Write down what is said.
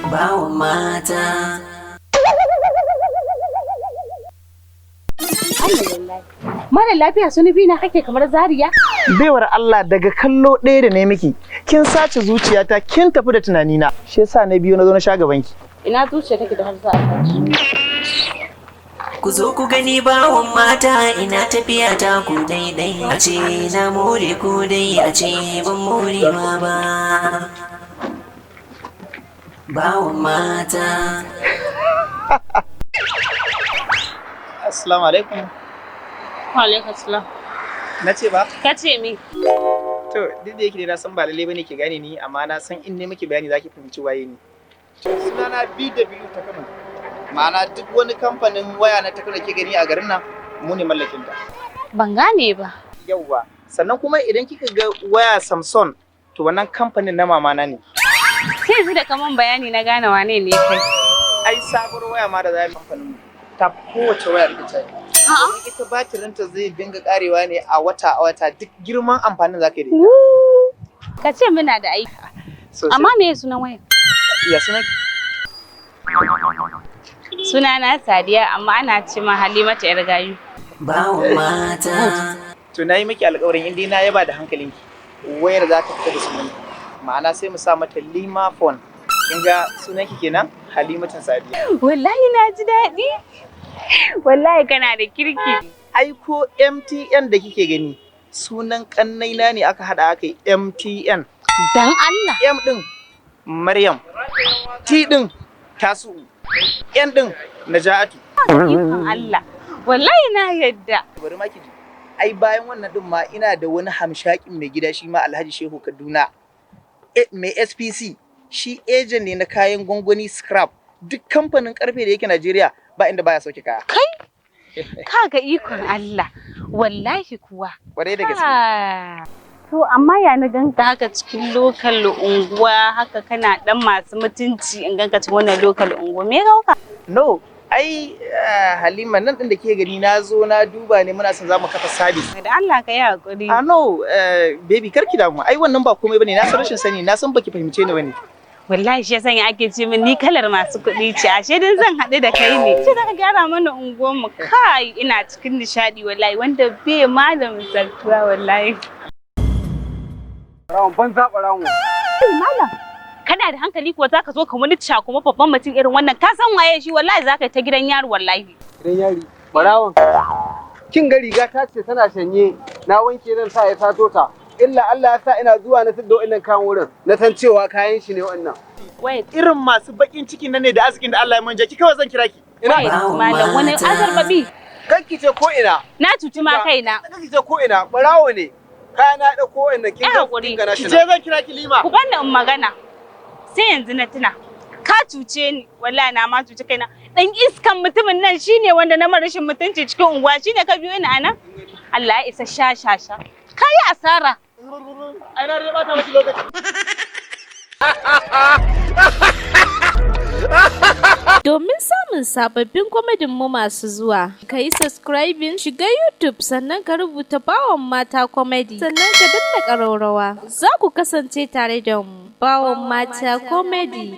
Bawan mata. Mara lafiya suni bi na kake kamar Zariya? Baiwar Allah, daga kallo ɗaya da na miki, kin sace zuciyata, kin tafi da tunanina. Shi yasa na biyo na zo na sha gaban ki. Ina zuciya take da har za a sace? Ku zo ku gani bawan mata, ina tafiya ta ku daidai, a ce na more ku dai, a ce ban morewa ba. Bawan mata. Assalamu alaikum. Wa alaikum salam. Na ce ba? Ka ce me? To, duk da yake dai na san ba lalle bane ki gane ni, amma na san in ne miki bayani zaki fahimci waye ni. Sunana BW Takano. Ma'ana duk wani kamfanin waya na Takano ke gani a garin nan, mu ne mallakin ta. Ban gane ba. Yawwa. Sannan kuma idan kika ga waya Samsung, to wannan kamfanin na mamana ne. Sai yanzu da kaman bayani na gane wane ne kai. Ai sabuwar waya ma da za mu kamfanin mu ta kowace waya da ta A'a. Ita batirinta zai dinga karewa ne a wata a wata, duk girman amfanin zaka yi da ita. Ka ce muna da aiki. Sosai. Amma me sunan wayar? Ya sunan? Sunana Sadiya, amma ana ce ma Halimatu yar gayu. Bawan mata. To, na yi miki alƙawarin in dai na yaba da hankalinki, wayar za ta fita da sunan. Ma'ana sai mu sa mata Lima phone. Kin ga sunanki kenan, Halimatu Sadiya. Wallahi na ji daɗi. Wallahi kana da kirki. Ai ko MTN da kike gani, sunan kannaina ne aka hada aka yi MTN. Dan Allah. M din Maryam, T din Tasu, N din Naja'atu. Ikon Allah. Wallahi na yadda. Bari ma ki ji. Ai bayan wannan din ma ina da wani hamshakin mai gida, shi ma Alhaji Shehu Kaduna. Mai SPC, shi agent ne na kayan gwangwani scrap. Duk kamfanin karfe da yake Najeriya, ba inda baya sauke kaya. Kaga ikon Allah. Wallahi kuwa. Kwarai da gaske. Ah. To, amma ya na ganka haka cikin local unguwa haka, kana dan masu mutunci, in ganka cikin wannan local unguwa, me ya ka? No, ai Halima, nan din da ke gani, na zo na duba ne, muna son za mu kafa service. Da Allah ka yi hakuri. Ah no, baby, karki damu. Ai wannan ba komai bane. Na san rashin sani, na san baki fahimce ni bane. Wallahi shi sanya ake ce min ni kalar masu kuɗi ce, ashe dan zan haɗu da kai ne. Ce zaka gyara mana unguwar mu. Kai, ina cikin nishaɗi wallahi wanda bai ma da misaltuwa wallahi. Ɓarawon banza, ɓarawon. Malam, kana da hankali kuwa? Zaka zo ka wani kuma babban mutum irin wannan, ka san waye shi? Wallahi zaka yi ta gidan yaro wallahi. Gidan yari. Ɓarawon. Kin ga riga ta ce tana shanye, na wanke zan sa, ya sato ta. Illa Allah ya sa ina zuwa na sidda wa'annan kayan wurin. Na san cewa kayan shi ne wa'annan. Wait, Irin masu bakin ciki nan ne da arzikin da Allah ya manja ki, kawai zan kira ki. Ina wait, malam, wani azarbabi. Kan ki ce ko ina. Na cuci ma kaina. Kan ki ce ko ina, ɓarawo ne. Kaya na ɗauko wa'annan, kin Ai ga hakuri. kin ga na Ki shi je, zan kira ki, Lima. Ku bani in magana. Sai yanzu na tuna. Ka cuce ni, wallahi na ma cuci kaina. Dan iskan mutumin nan shine wanda na mara rashin mutunci cikin unguwa, shine ka biyo ni anan. Allah ya isa, sha sha sha. Ka yi asara. Ai na dai bata miki lokaci. Domin samun sababbin comedyn mu masu zuwa, ka yi subscribing, shiga YouTube, sannan ka rubuta Bawan Mata Comedy, sannan ka danna ƙaraurawa. Za ku kasance tare da mu, Bawan Mata Comedy.